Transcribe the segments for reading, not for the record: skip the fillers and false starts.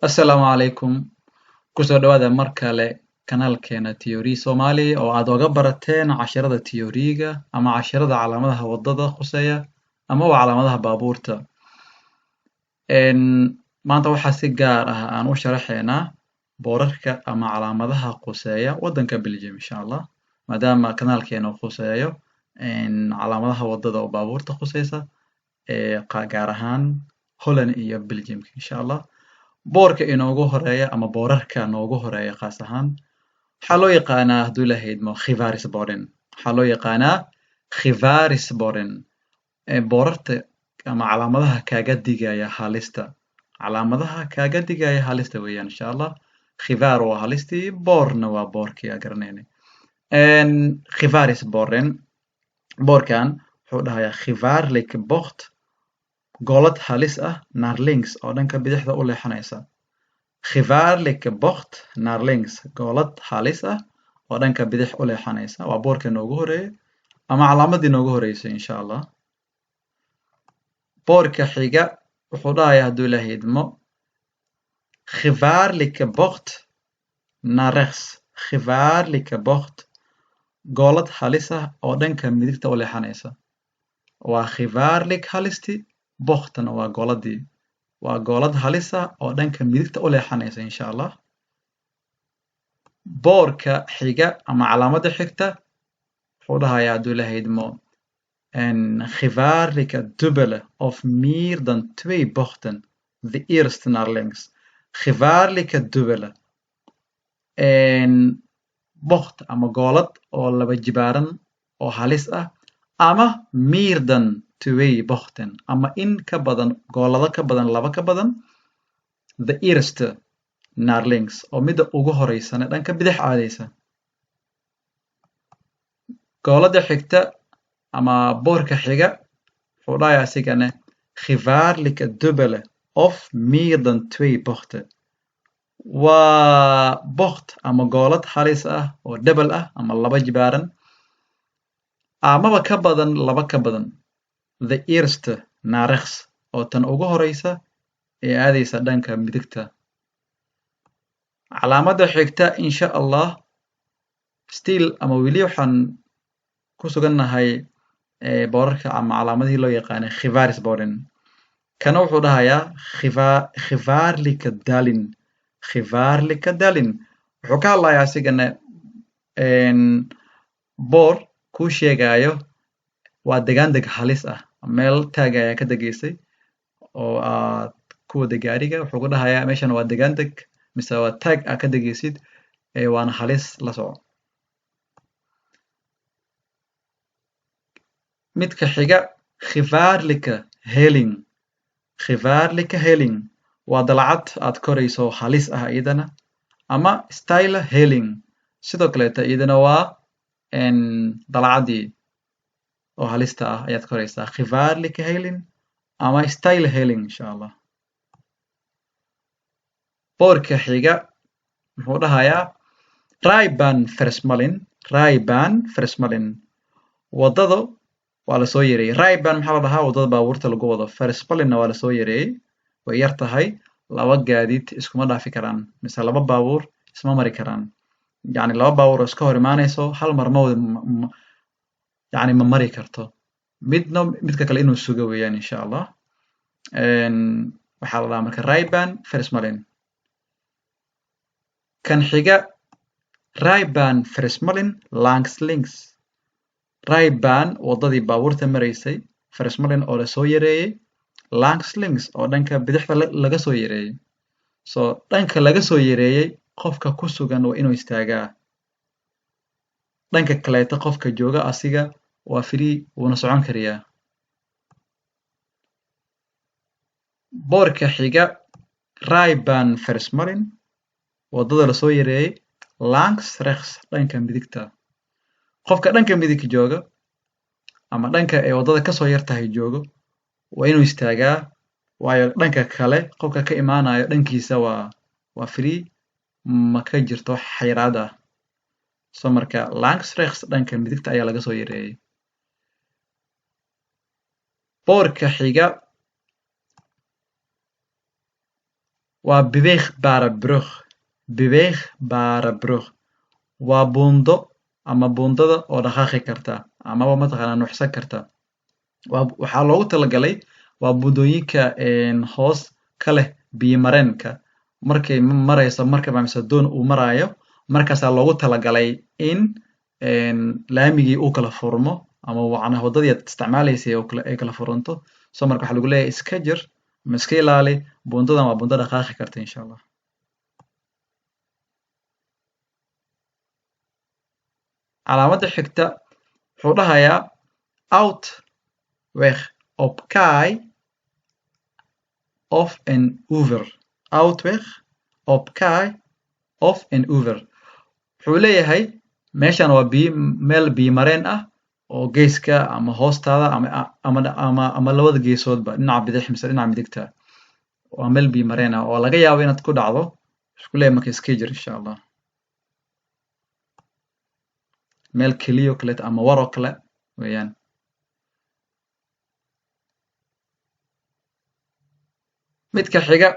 Assalaamu calaykum. Kusoo dhawaada mar kale kanaalkeena Theory Somali oo aad oga barateen casharada theory-ga ama casharada calaamadaha wadada khuseeya ama waa calaamadaha baabuurta. Maanta waxaa si gaar ah aan u sharaxeynaa boorarka ama calaamadaha khuseeya wadanka Belgium, insha Allah, maadaama kanaalkeena uu khuseeyo calaamadaha wadada oo baabuurta khuseysa ee gaar ahaan Holland iyo Belgium, insha Allah. Boorka inoogu horeeya ama boorarka noogu horeeya khaas ahaan waxaa loo yaqaanaa, hadduu Ilaahay idmo, gevarensborden. Waxaa loo yaqaanaa gevarensborden, boorarta ama calaamadaha kaaga digaya halista, calaamadaha kaaga digaya halista weeyaan, insha Allah. Gevaar waa halistii, bordna waa boorkii aa garanaynay. Gevarensborden, boorkan wuxuu dhahayaa gevaarlijke bocht, goolad halis ah, naar links, oo dhanka bidixda u leexanaysa. Gevaarlijke bocht naar links, goolad halis ah oo dhanka bidix u leexanaysa, waa boorka noogu horeeyay ama calaamadii noogu horeysay, insha Allah. Boorka xiga wuxuu dhahayaa, hadduu Ilaahay idmo, gevaarlijke bocht naar rechts, gevaarlijke bocht, goolad halis ah oo dhanka midigta u leexanaysa. Waa gevaarlijk halisti, bochtna waa gooladii, waa goolad halis ah oo dhanka midigta u leexanaysa, insha Allah. Boorka xiga ama calaamada xigta wuxuu dhahayaa, hadduu Ilaahay idmo, gevaarlijke dubbele of meer dan twee bochten, de eerste naar links. Gevaarlijke dubbele bocht ama goolad oo laba jibaaran oo halis ah, ama meer dan twee bochten, ama in ka badan goolado ka badan laba ka badan, de eerste naar links, oo midda ugu horeysana dhanka bidix aadaysa. Goolada xigta ama boorka xiga wuxuu dhahayaa asigana gevaarlijke dubbele of meer dan twee bochten, waa bocht ama goolad halis ah oo double ah ama laba jibaaran amaba ka badan laba ka badan, de eerste naar rechts, oo tan ugu horeysa ee aadaysa dhanka midigta. Calaamada xigta, insha Allah, still ama weli waxaan ku sugannahay boorarka ama calaamadihii loo yaqaanay gevarensborden. Kana wuxuu dhahayaa gevaarlijke daling. Gevaarlijke daling wuxuu ka hadlayaa asigana boor kuu sheegayo waa degaandeg halis ah, meel taag ayaa ka degaysay oo aad ku wada gaariga. Wuxuu ku dhahayaa meeshan waa degaandeg mise waa taag aad ka degaysid, waana halis, la soco. Midka xiga, gevaarlijke helling. Gevaarlijke helling waa dalcad aad korayso, halis ah iyadana, ama steile helling sidoo kaleeta iyadana waa dalcadii oo halista ah ayaad koraysaa, gevaarlijke helling ama steile helling, insha Allah. Boorka xiga muxuu dhahayaa? Rijbaanversmalling. Rijbaanversmalling, waddada waa lasoo yareeyey. Rijbaan maxaa la dhahaa? Waddada baabuurta lagu wado. Versmallingna waa lasoo yareeyey, way yar tahay, laba gaadiid iskuma dhaafi karaan mise laba baabuur isma mari karaan, yacni laba baabuur oo iska hor imaanayso hal mar ma wada, yacni ma mari karto, midna midka kale inuu sugo weeyaan, insha Allah. Waxaa la dhahaa marka rijbaanversmalling. Kan xiga, rijbaanversmalling langs links. Rijbaan waddadii baabuurta maraysay, versmalling oo lasoo yareeyey, langs links oo dhanka bidixda laga soo yareeyey. So dhanka laga soo yareeyey qofka ku sugan waa inuu istaagaa, dhanka kaleeta qofka jooga asiga waa free, wuuna socon karayaa. Boorka xiga, rijbaanversmalling, waddada lasoo yareeyey, langs rechts, dhanka midigta. Qofka dhanka midig jooga ama dhanka ay waddada kasoo yar tahay joogo waa inuu istaagaa, waayo dhanka kale qofka ka imaanayo dhankiisa waa free, ma ka jirto xayiraad ah. So marka langs rechts, dhanka midigta ayaa laga soo yareeyey. Boorka xiga Waa beweegbare brug. Beweegbare brug waa buundo ama buundada oo dhaqaaqi karta amaba mataqaanaa nuuxsan karta. Waxaa loogu talagalay waa buundooyinka hoos ka leh biyo mareenka markay marayso markab mise doon uu maraayo, markaasaa loogu talagalay in laamigii uu kala furmo ama macnaha waddadii aad isticmaalaysay ay kala furanto. So marka waxaa lagu leeyahay iska jir ama iska ilaali buundadan, waa buundo dhaqaaqi karta insha Allah. Calaamadda xigta wuxuu dhahayaa uitweg op kaai of een oever. Uitweg op kaai of een oever wuxuu leeyahay meeshan waa biyo, meel biyo mareen ah oo geeska ama hoostaada ama labada geesoodba, dhinaca bidix mise dhinaca midigta, waa meel biyo mareen ah oo laga yaabo inaad ku dhacdo. Isku leeyahay marka iska jir insha Allah. Meel keliyo kaleeto ama war oo kale weeyaan. Midka xiga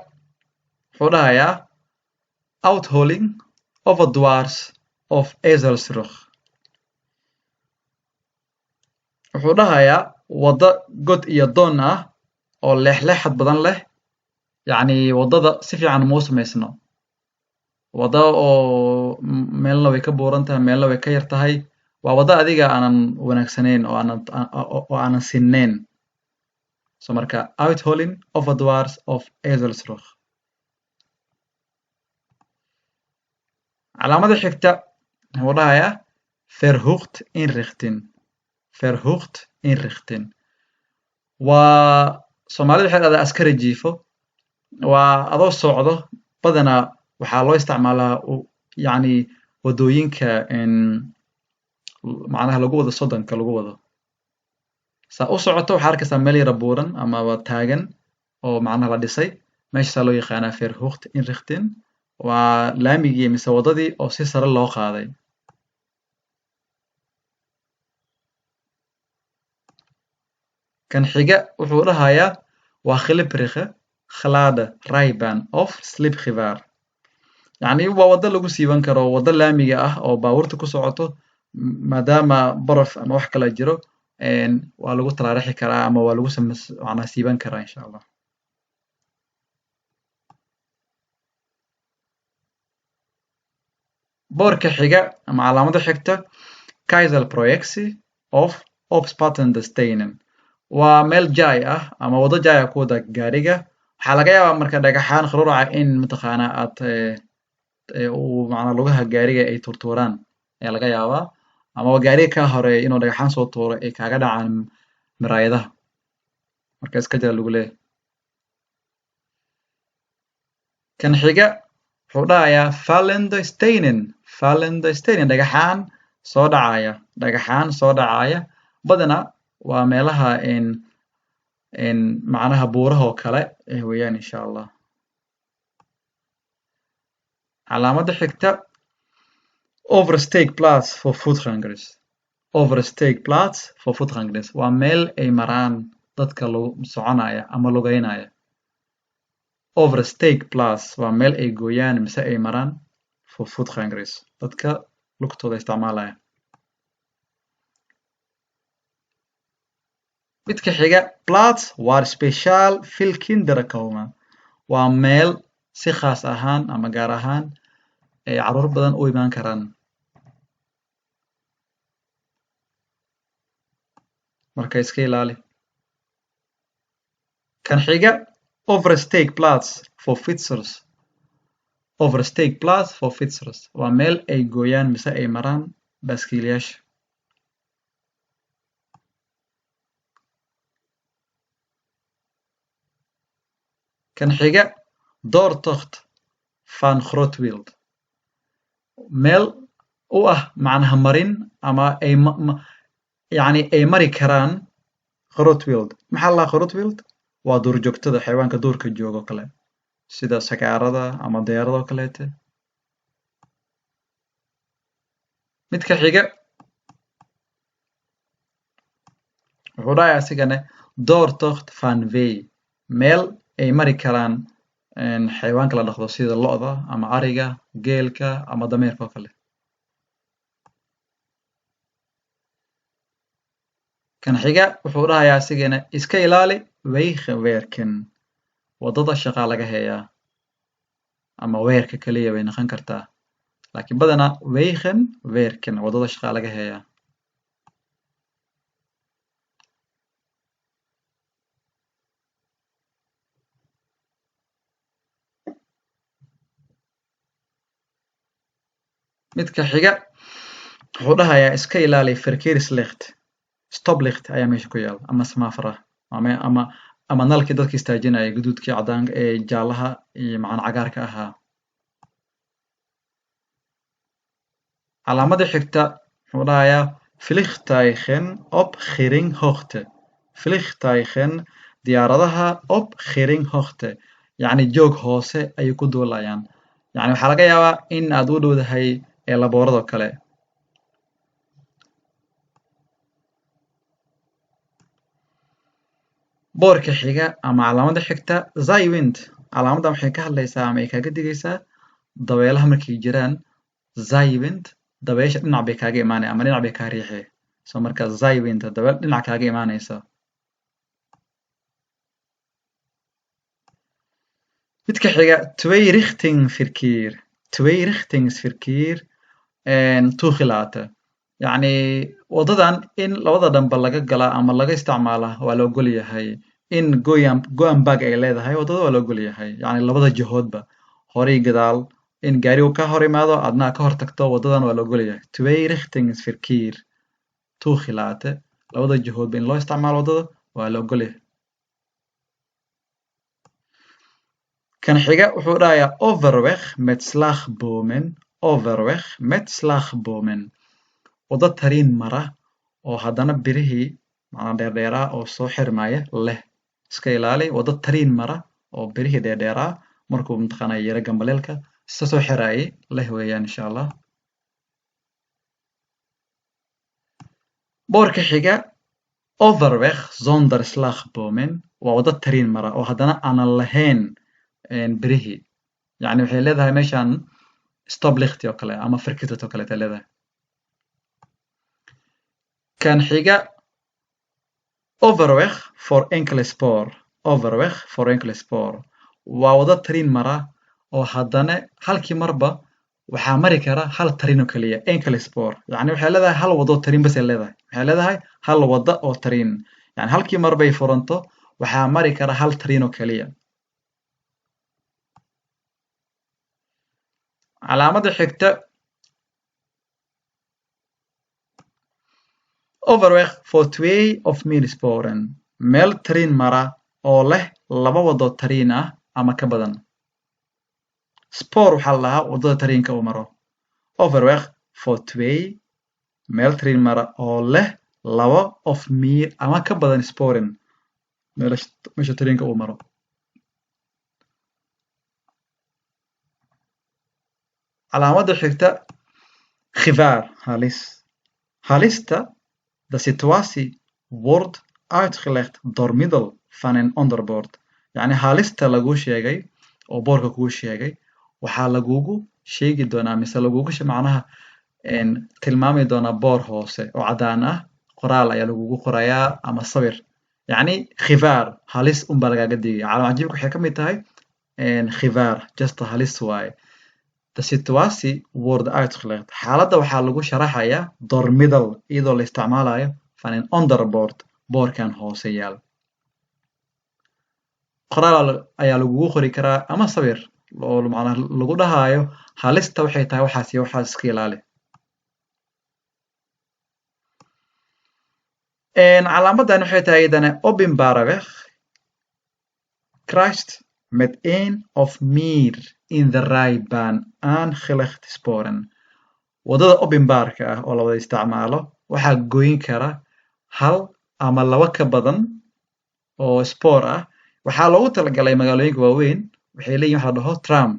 wuxuu dhahayaa uitholling, overdwars of ezelsrug. Wuxuu dhahayaa waddo god iyo doon ah oo leexleexad badan leh, yacni waddada si fiican uma samaysno, waddo oo meelna way ka buuran tahay, meelna way ka yar tahay, waa waddo adiga aanan wanaagsanayn oo aanan sinnayn. So marka uitholling, overdwars of ezelsrug. Calaamada xigta wuxuu dhahayaa verhoogd inrichting. Verhoogd inrichting waa, Soomaalida waxay dhahdaa askari jiifo. Waa adoo socdo, badanaa waxaa loo isticmaalaa yacni waddooyinka macnaha lagu wado 30-ka lagu wado. Saa u socoto waxaa arkaysaa meel yara buuran amaba taagan oo macnaha la dhisay, meeshaasaa loo yaqaanaa verhoogd inrichting. Waa laamigii mise waddadii oo si sare loo qaaday. Kan xiga wuxuu dhahayaa waa glibberige, gladde rijbaan of slipgevaar. Yacni waa waddo lagu siiban karo, waddo laamiga ah oo baabuurta ku socoto, maadaama baraf ama wax kala jiro, waa lagu taraarixi karaa ama waa lagu macnaha siiban karaa insha Allah. Boorka xiga ama calaamada xigta kiezelprojectie of opspattende stenen. Waa meel jaay ah ama waddo jaay ah ku wada gaariga, waxaa laga yaabaa marka dhagaxaan kharuuraca in mataqaanaa aad uu macnaa lugaha gaariga ay tuurtuuraan ayaa laga yaabaa, amaba gaariga kaa horeeya inuu dhagaxaan soo tuuro ay kaaga dhacaan miraayadaha, marka iska jira lagu leeyahay. Kan xiga wuxuu dhahayaa vallende stenen. Vallende stenen, dhagaxaan soo dhacaya, dhagaxaan soo dhacaya. Badanaa waa meelaha macnaha buuraha oo kale weeyaan insha Allah. Calaamada xigta oversteekplaats voor voetgangers. Oversteekplaats voor voetgangers waa meel ay maraan dadka soconaya ama lugeynaya. Oversteekplaats waa meel ay gooyaan mise ay maraan voor voetgangers, dadka lugtooda isticmaalaya. Midka xiga plaats waar speciaal veel kinderen komen. Waa meel si khaas ahaan ama gaar ahaan ay caruur badan u imaan karaan. Marka iska ilaali. Kan xiga oversteekplaats voor fietsers. Oversteekplaats voor fietsers waa meel ay gooyaan mise ay maraan baaskiilayaasha. Kan xiga doortocht van groot wild. Meel u ah macnaha marin ama ay yacni ay mari karaan groot wild. Maxaa la groot wild? Waa duurjoogtada, xayawaanka duurka jooga oo kale, sida sagaarada ama deerada oo kaleete. Midka xiga wuxuu dhahayaa asigana doortocht van vee. Meel ay mari karaan Xayawaanka la dhaqdo sida lo'da ama ariga, geelka ama dameerka oo kale. Kan xiga wuxuu dhahayaa asigana iska ilaali wegwerken, waddada shaqaa laga hayaa ama weerka kaliya bay noqon kartaa, laakiin badanaa wegen werken, waddada shaqaa laga hayaa. Midka xiga wuxuu dhahayaa iska ilaali verkeerslicht, stoplicht ayaa meesha ku yaal ama semaafara ama nalkii dadka istaajinaya, guduudkii, cadaanka ee jaalaha iyo macna cagaarka ahaa. Calaamadda xigta wuxuu dhahayaa vliegtuigen op geringhoogte, vliegtuigen diyaaradaha op geringhoogte, yacni joog hoose ayay ku duulayaan. Yacni waxaa laga yaabaa in aad u dhowdahay eelabooradoo kale. Boorka xiga ama calaamadda xigta zijwind, calaamaddan waxay ka hadlaysaa ama ay kaaga digaysaa dabeelaha markay jiraan. Zijwind, dabeesha dhinac bay kaaga imaanaya ama dhinac bay kaa riixay. So marka zijwind, dabeel dhinac kaaga imaanaysa. Midka xiga tweerichtingsverkeer, tweerichtingsverkeer toegelaten, yacni waddadan in labada dhanba laga galaa ama laga isticmaalaa waa la ogol yahay. In goambag ay leedahay waddada waa la ogol yahay, yacni labada jihoodba, horay gadaal, in gaarigu ka hor imaado adna ka hor tagto, waddadan waa la ogol yahay. Tweerichtingsverkeer toegelaten, labada jihoodba in loo isticmaalo waddada waa la ogol yahay. Kan xiga wuxuu dhahayaa overweg met slagbomen, overweg met slagbomen, waddo tariin mara oo haddana birihii macnaa dheerdheeraa oo soo xirmaya leh. Iska ilaali waddo tariin mara oo birihii dheerdheeraa markuu mataqaanaa yara gambaleelka iska soo xiraayay leh weeyaan, insha Allah. Boorka xiga overweg zonder slagbomen, waa waddo tariin mara oo haddana aanan lahayn birihii, yacni waxay leedahay meeshan stoplicht oo kale ama verkeerslicht oo kaleeta leedahay. Kan xiga overweg voor enkele spoor, overweg voor enkele spoor, waa waddo tariin mara oo haddana halkii marba waxaa mari kara hal tariin oo keliya. Enkele spoor, yacni waxay leedahay hal waddo tariin bas ay leedahay, waxay leedahay hal waddo oo tariin, yacni halkii mar bay furanto waxaa mari kara hal tariin oo keliya. Calaamadda xigta overweg voor twee of meer sporen, meel tariin mara oo leh laba waddo tariin ah ama ka badan. Spoor waxaa la dhahaa waddada tariinka uu maro. Overweg voor twee, meel tariin mara oo leh laba of meer ama ka badan sporen, meesha tariinka uu maro. Calaamadda xigta gevaar, halis, halista de situatie wordt uitgelegd door middel van een onderbord, yacni halista laguu sheegay oo boorka kuu sheegay waxaa lagugu sheegi doonaa mise lagugu macnaha tilmaami doonaa boor hoose oo caddaan ah, qoraal ayaa lagugu qorayaa ama sawir. Yacni gevaar, halis unbaa lagaaga digaya. Calaamad cajiibka waxay ka mid tahay gevaar, just halis waaye. De situatie wordt uitgelegd, xaaladda waxaa lagu sharaxayaa door middel, iyadoo la isticmaalayo van een onderbord, boorkan hoose yaal. Qoraal ayaa lagugu qori karaa ama sawir oo macnaha lagu dhahaayo halista waxay tahay waxaas iyo waxaas, iska ilaali. Calaamadan waxay tahay iyadana openbare weg kruist met een of meer in de rijbaan aangelegde sporen, waddada openbaarka ah oo la wada isticmaalo waxaa goyn kara hal ama laba ka badan oo spoor ah. Waxaa loogu talagalay magaalooyinka waaweyn, waxay leeyihin waxa la dhaho tram.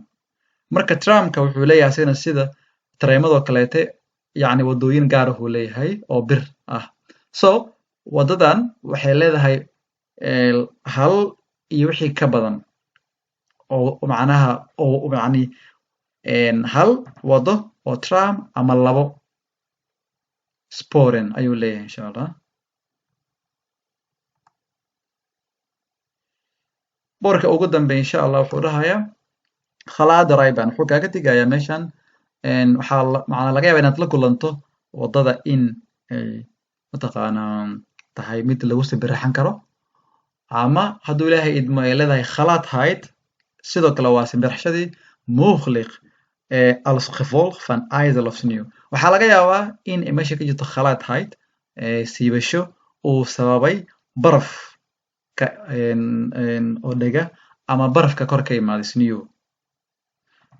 Marka tramka wuxuu leeyahay asagana sida tareemadoo kaleete, yacni waddooyin gaar ah uu leeyahay oo bir ah. So waddadan waxay leedahay hal iyo wixii ka badan Oo macnaha oo yacni hal wado oo tram ama labo sporen ayuu leeyahay, insha Allah. Boorka ugu dambeeya, insha Allah, wuxuu dhahayaa gladde rijbaan. Wuxuu kaaga digayaa meeshan waxaa macnaa laga yaabaa inaad la kulanto wadada in ay mataqaanaa tahay mid lagu simbirraxan karo, ama hadduu Ilaahay idmo ay leedahay gladheid. Sidoo kale waa simbirraxshadii, mogelijk als gevolg van ijzel of sneeuw. Waxaa laga yaabaa in ay meesha ka jirto gladheid, siibasho uu sababay baraf ka oo dhega ama barafka kor ka imaaday, sneeuw.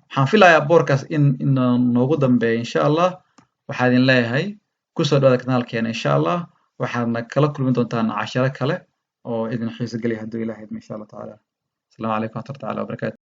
Waxaan filayaa boorkaas in noogu dambeeya, insha Allah. Waxaa idin leeyahay kusoo dhawaada kanaalkeena, insha Allah. Waxaadna kala kulmi doontaan casharo kale oo idin xiiso geliya, hadduu Ilahay idmo, insha Allah tacaala. Asalaamu calaykum waraxmatullahi taala wabarakatu.